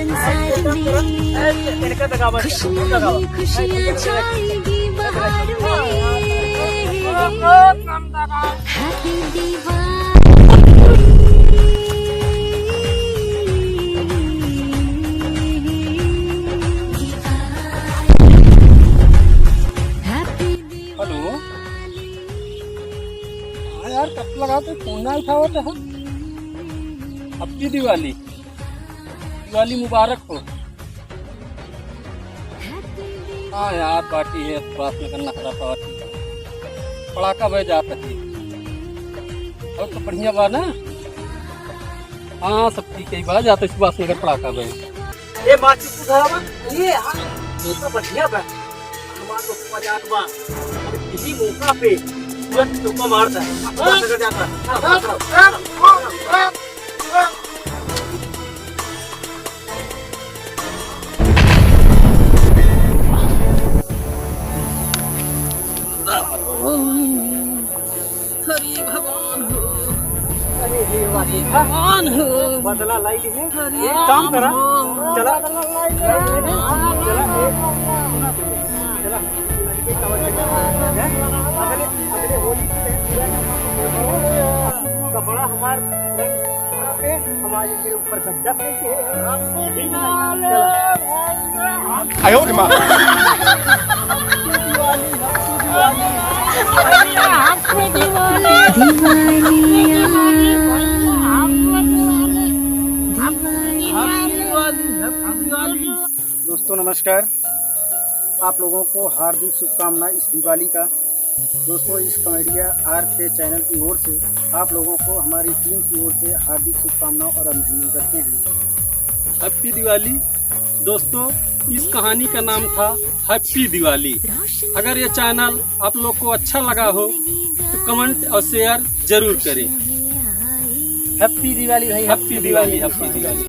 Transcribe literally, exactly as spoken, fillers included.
संसार में खुशियाँ ही खुशियाँ छाएंगी बहार में। Happy Diwali। Happy Diwali। हेलो। हाँ यार, कब लगा तो फोन ना उठावत है। Happy Diwali। दिवाली मुबारक हो। हाँ यार, पार्टी है, सुभाष नगर नखरा पार्टी। पड़ाका बज जात है। और सब बढ़िया बा ना? हाँ, सब ठीक है बा, जाते सुभाष नगर पड़ाका बज। ए, माचिस उधार बा? ये यार, ये तो बढ़िया बा। हमार तो मजाक बा। अरे, इसी मौका पे तुरंत चौका मार दे। सुभाष नगर जाता। अरे भगवान हो, अरे हे वाली, अरे भगवान हो। बदला लाई ली है। अरे एक काम करा, राम हो। चला, चला, एक, चला, अगले, अगले होली की है, पूरा कपड़ा हमार रंग पे हमारे सिर ऊपर गड्ढा फेंके हैं। आयो रे माँ। दोस्तों नमस्कार, आप लोगों को हार्दिक शुभकामना इस दिवाली का। दोस्तों, इस कॉमेडिया आर के चैनल की ओर से आप लोगों को हमारी टीम की ओर से हार्दिक शुभकामनाओं और अभिनंदन करते हैं। Happy Diwali। दोस्तों, इस कहानी का नाम था Happy Diwali। अगर ये चैनल आप लोग को अच्छा लगा हो तो कमेंट और शेयर जरूर करें। Happy Diwali भाई, Happy Diwali, Happy Diwali।